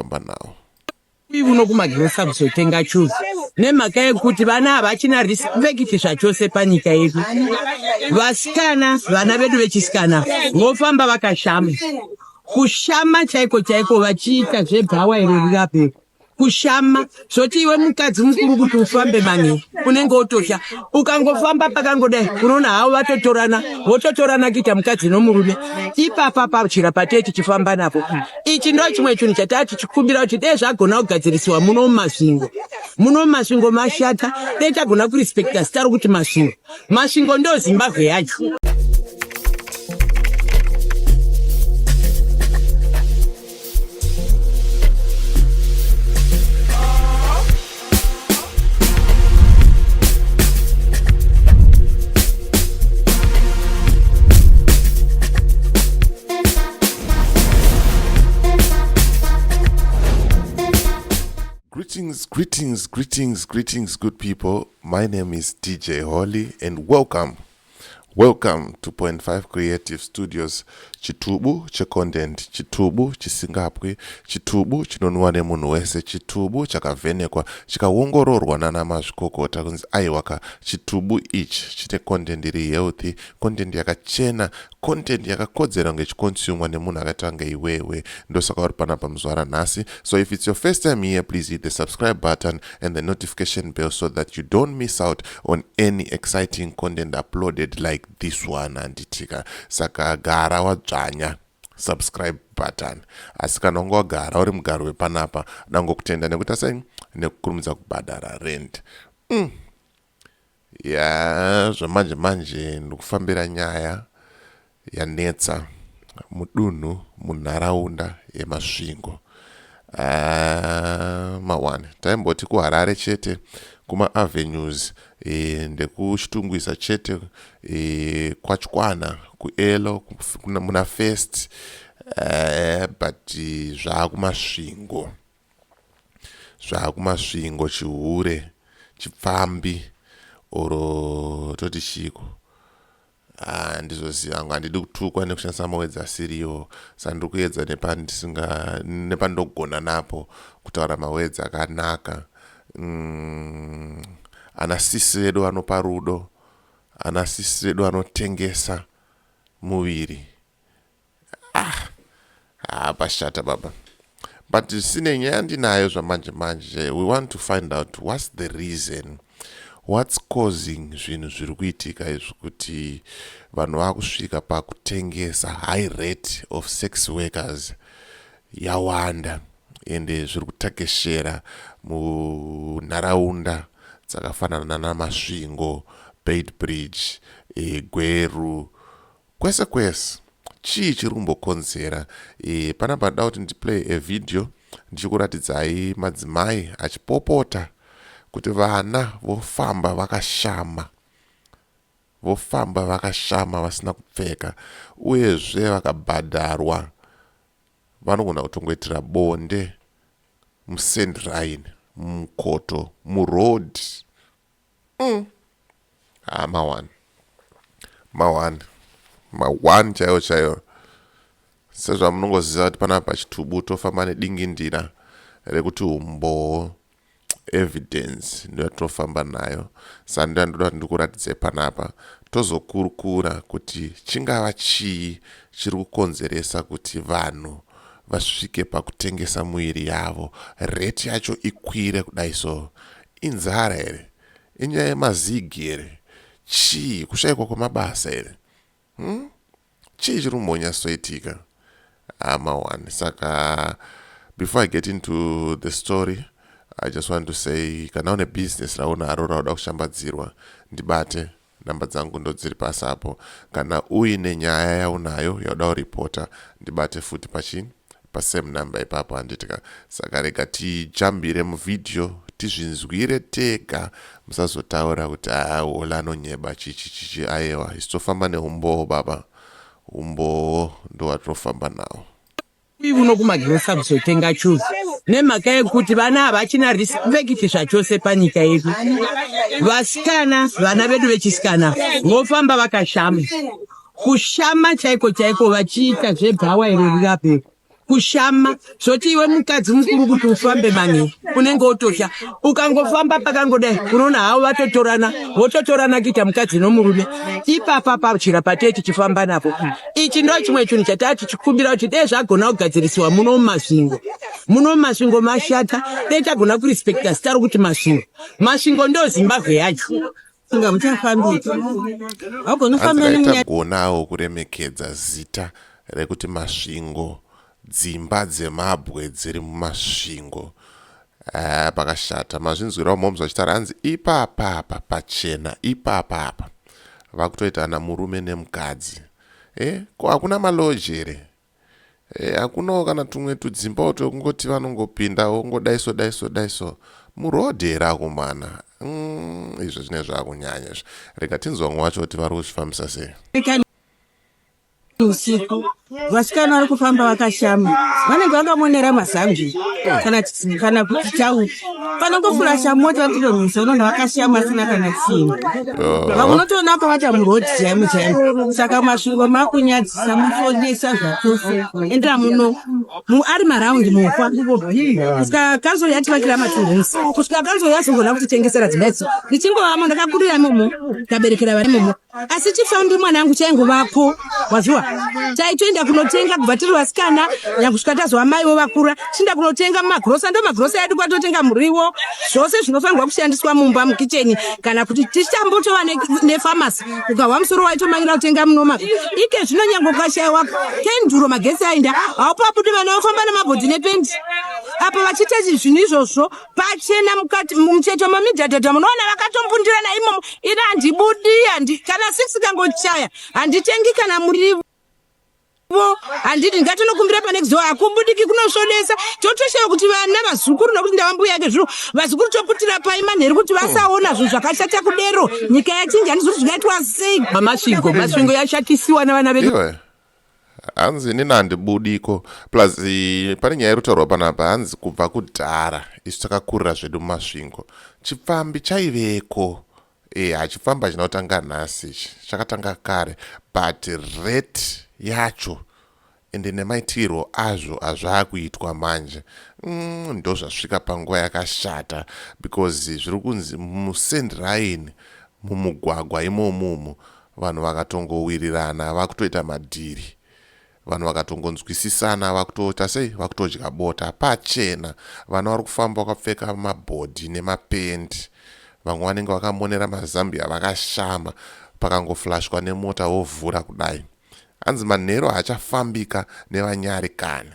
watinofamba nawo. Uno kumagirosa kuzotenga chuzi nemhaka yekuti vana havachina respect zvachose panyika yedu. Vasikana, vana vedu vechisikana vofamba vakashama, kushama chaiko chaiko vachiita zvebhawa iro rirape kushama zvoti iwe mukadzi mukuru kuti ufambe manheru unenge wotosha ukangofamba pakangodai unoona havo vatotorana vototorana kuita mukadzi nomurume ipapa pachira patee tichifamba napo ichi ndo chimwe chinhu chataa tichikumbira kuti dei zvagona kugadzirisiwa muno mumasvingo muno mumasvingo mashata dei tagona kurespekta zita rokuti masvingo masvingo ndo zimbabwe yacho. Greetings, greetings, greetings, greetings, good people. My name is DJ Holly, and welcome, welcome to Point 5 Creative Studios. Chitubu checontent, chitubu chisingapwi, chitubu chinonwiwa nemunhu wese, chitubu chakavhenekwa chikaongororwa nana mazvikokota kunzi aiwa ka chitubu ichi chine content iri healthy, content yakachena, content yakakodzera kunge ichiconsumwa nemunhu akaita kunge iwewe. Ndosaka uri panapa muzuva ranhasi. So if it's your first time here, please hit the subscribe button and the notification bell so that you don't miss out on any exciting content uploaded like this one. Handitika saka gara wadzvanya subscribe button. Asi kana unga wagara uri mugari wepanapa, dangokutenda nekuita sei nekukurumidza kubhadhara rent. Ya zvamanje manje ndikufambira nyaya yanetsa mudunhu munharaunda yeMasvingo. Ah, mawani taimboti kuHarare chete kumaavenues e, ndekuChitungwiza chete e, kwaChikwana kuElo muna First eh, but zvaakuMasvingo. Zvakumasvingo chihure chipfambi or toti chiiko ah, ndizoziva hangu handidi kutukwa nekushandisa mawedzi asiriwo sa ndiri kuedza nepandisinga nepandogona napo kutaura mawedzi akanaka mm, ana sisi vedu vanopa rudo ana sisi vedu vanotengesa muviri Ah, ah, pashata baba. But sine nyaya ndinayo zvamanje manje. We want to find out what's the reason. What's causing zvinhu zviri kuitika izvi kuti vanhu vakusvika pakutengesa high rate of sex workers yawanda ende zviri kutakeshera munharaunda dzakafanana nana Masvingo, Beitbridge, eh, Gweru, Kwese kwese chii chiri kumbokonzera e, panapa ndida kuti ndiplay a video ndichikuratidzai madzimai achipopota kuti vana vofamba vakashama vofamba vakashama vasina kupfeka uyezve vakabhadharwa vanogona kutongoitira bonde musendrine mumukoto muroad Mm. Ah, ma1. Ma1. Ma1 chaiwo chaiwo. Sezvamunongoziva kuti panapa pachitubu tofamba nedingindira rekuti umbowo evidence ndiyo yatinofamba nayo. Saka ndiyo yandoda kuti ndikuratidzei panapa. Tozokurukura kuti chingava chii chiri kukonzeresa kuti vanhu vasvike pakutengesa muviri yavo. Rate yacho ikwire kudai so. Inzara here? Inyaya yemazigi here? Chii? Kushaikwa kwemabasa here? Hmm? Chii chiri kumbonyatsoitika? Hama one. Saka before I get into the story, I just want to say kana une business raunaro rauda kushambadzirwa, ndibate. Number dzangu ndodziri pasi apo. Kana uine nyaya yaunayo yauda kuripota ndibate futi pachi pasame number ipapo handiti ka. Saka rega tijambire muvideo tizvinzwire tega musazotaura kuti haa Ola anonyeba chichi chichi ayewa isu tofamba neumbowo baba. Umbowo ndowatinofamba nawo. Uno kumagirosa kuzotenga chuzi nemhaka yekuti vana havachina respect zvachose panyika yedu. Vasikana, vana vedu vechisikana vofamba vakashama, kushama chaiko chaiko vachiita zvebhawa iro rirape. Kushama zvoti iwe mukadzi mukuru kuti ufambe manheru unenge wototya. Ukangofamba pakangodai unoona havo vatotorana, vototorana kuita mukadzi nomurume ipapa pachira patee tichifamba napo. Ichi ndo chimwe chinhu chataa tichikumbira kuti dei zvagona kugadzirisiwa muno muMasvingo. Muno muMasvingo mashata, dei tagona kurespekta zita rokuti Masvingo. Masvingo ndo Zimbabwe yacho. Inga muchafambiki. Haugoni kufamba Hanzi dai nemunya tagonawo kuremekedza zita rekuti Masvingo, dzimba dzemabwe dziri muMasvingo. Ah, pakashata. Mazvinzwirawo moms vachitaura hanzi ipapapa pachena ipapapa. Vakutoitana murume nemukadzi. Eh, ko hakuna malodge here? Eh, hakunawo kana tumwe tudzimbawo twekungoti vanongopinda wongodaiso daiso daiso muroad here akomana? Izvo zvinenge zvakunyanya izvi. Rega tinzwe vamwe vacho kuti vari kuzvifambisa sei. Usiku vasikana vari kufamba vakashama, vanenge vakamonera mazambi kana kuti tau panongofurasha mota vanotodomisa, unoona vakashama asina kana chinhu. Vamwe unotoona vakavata muroad chaimo chaimo. Saka Masvingo makunyadzisa, mufonesa zvachose. Enda muno ari maraundi mufa kusvika kanzuro yativakira maturooms, kusvika kanzuro yazogona kutitengesera dzimba idzo. Ndichingovamo, ndakakurira imomo, ndaberekera vana imomo, asi chifambi mwana angu chaingovako waziwa. Taitoenda kunotenga kubva tiri vasikana nyakusvika tazova maivo vakura, tichienda kunotenga mumagrosa. Ndo magrosa edu kwatotenga muriwo, zvose zvinofanirwa kushandiswa mumba, mukicheni, kana kuti tichambotova nefamasi. Ukahwa musoro waitomanyira kutenga munoma. Ike zvino nyange ukashayiwa kenduro, magetsi aenda, haupabudi. Vana vofamba nemabhodhi nependi apa vachiita zvinhu izvozvo pachena mukati mumucheto mamidhadhadha. Munoona vakatombundirana imomo. Ini handibudi, handi kana 6 kangochaya handitengi kana murivo, handidi. Ndingatonokumbira pane kuziva hakubudiki, kunosvodesa. Totoshayiwa kuti vana vazukuru, nokuti ndava mbuya yake zvino, vazukuru toputira pai manheru kuti vasaona zvinhu zvakashata kudero? Nyika yachinja, handizvo? Kuti zvingaitwa sei? Masvingo, Masvingo yashatisiwa navana vedu. Iwe, hanzi inini handibudiko. Plus pane nyaya iri kutaurwa panapa, hanzi kubva kudhara isu takakurira zvedu muMasvingo, chipfambi chaiveko. Hachipfambi hachina kutanga nhasi ichi, chakatanga kare, but rate yacho ende nemaitirwo azvo azvaakuitwa manje, ndo zvasvika panguva yakashata, because zviri kunzi musendiraini mumugwagwa imomumu vanhu vakatongowirirana vakutoita madhiri, vanhu vakatongonzwisisana vakutoita sei, vakutodya bota pachena. Vana vari kufamba vakapfeka mabhodhi nemapendi, vamwe vanenge vakamonera mazambia vakashama. Pakangoflashwa nemota wovhura kudai, hanzi manheru haachafambika nevanyarikani.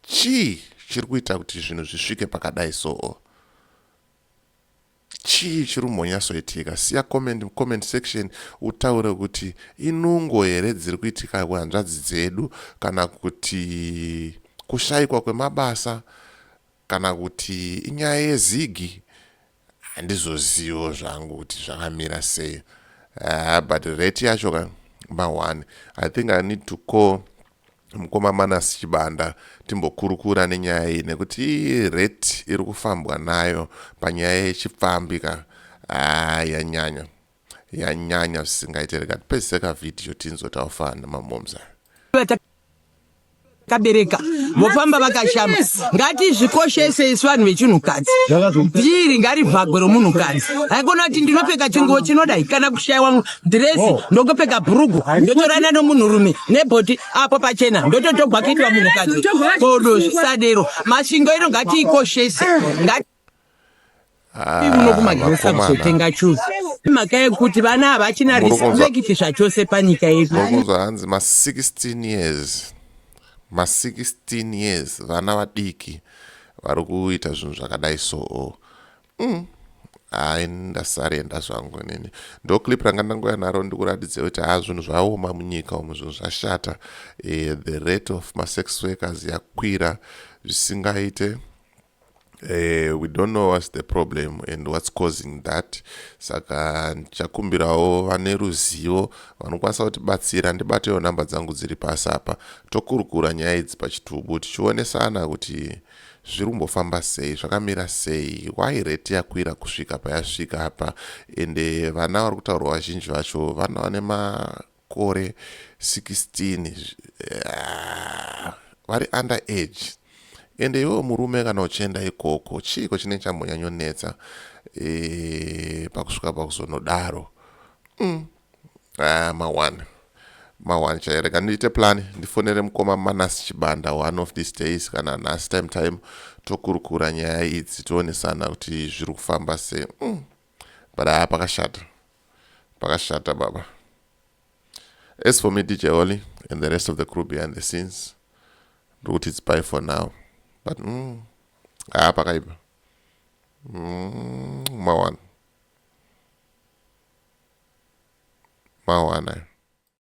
Chii chiri kuita kuti zvinhu zvisvike pakadai? So chii chiri kumbonyatsoitika? Siya comment mucomment section, utaure kuti inungo here dziri kuitika kuhanzvadzi dzedu, kana kuti kushayikwa kwemabasa, kana kuti inyaya yezigi. Handizozivo zvangu kuti zvakamira sei, but rate yacho ka ma1. I think I need to call mukoma Manas Chibanda timbokurukura nenyaya iyi, nekuti rate iri kufambwa nayo panyaya yechipfambi ka, yanyanya, yanyanya zvisingaite. Rega tipedzise kavhidhiyo tinzwe taufana nemamoms aya. Kabereka vofamba vakashama. Ngatizvikoshese isu vanhu vechinhukadzi. Bhiri ngarivhagwe romunhukadzi. Haikona kuti ndinopfeka chinguo chinodai, kana kushayiwa dhiresi ndongopfeka bhurugu, ndotorana nomunhurume nebhoti apo pachena, ndototogwa kuitwa munhukadzi. Bodo, zvisadero. Masvingo ino ngatiikoshese. Uno kumagrosa kuzotenga chuzi mhaka yekuti vana havachina respect zvachose panyika yedu. Murikunzwa hanzi ma16 years, ma16 years, vana vadiki vari kuita zvinhu zvakadai. So hai, ndasarenda zvangu nini. Ndo clip ranga ndangoya naro ndikuratidze kuti ha, zvinhu zvaoma munyika umu, zvinhu zvashata. The rate of masex workers yakwira zvisingaite. We don't know what's the problem and what's causing that. Saka ndichakumbirawo vane ruzivo vanokwanisa kutibatsira, ndibatewo namba dzangu dziri pasi apa, tokurukura nyaya idzi pachitubu, tichionesana kuti zviri kumbofamba sei, zvakamira sei, why rate yakwira kusvika payasvika apa. Ende vana vari kutaurwa vazhinji vacho vana vane makore 16. Vari under age. Ende iwewe murume kana uchienda ikoko chiiko chinenge chambonyanyonetsa e, pakusvika pakuzonodaro? Ah, ma1 ma1 chaiyo. Rega ndiite plan, ndifonere mukoma Manas Chibanda one of these days, kana nhasi time time, tokurukura nyaya idzi, tionesana kuti zviri kufamba sei. But haa, pakashata, pakashata baba. As for me, DJ Holly, and the rest of the crew behind the scenes, ndikuti it's bye for now. But haa, pakaipa. Ma1 ma1 ayo.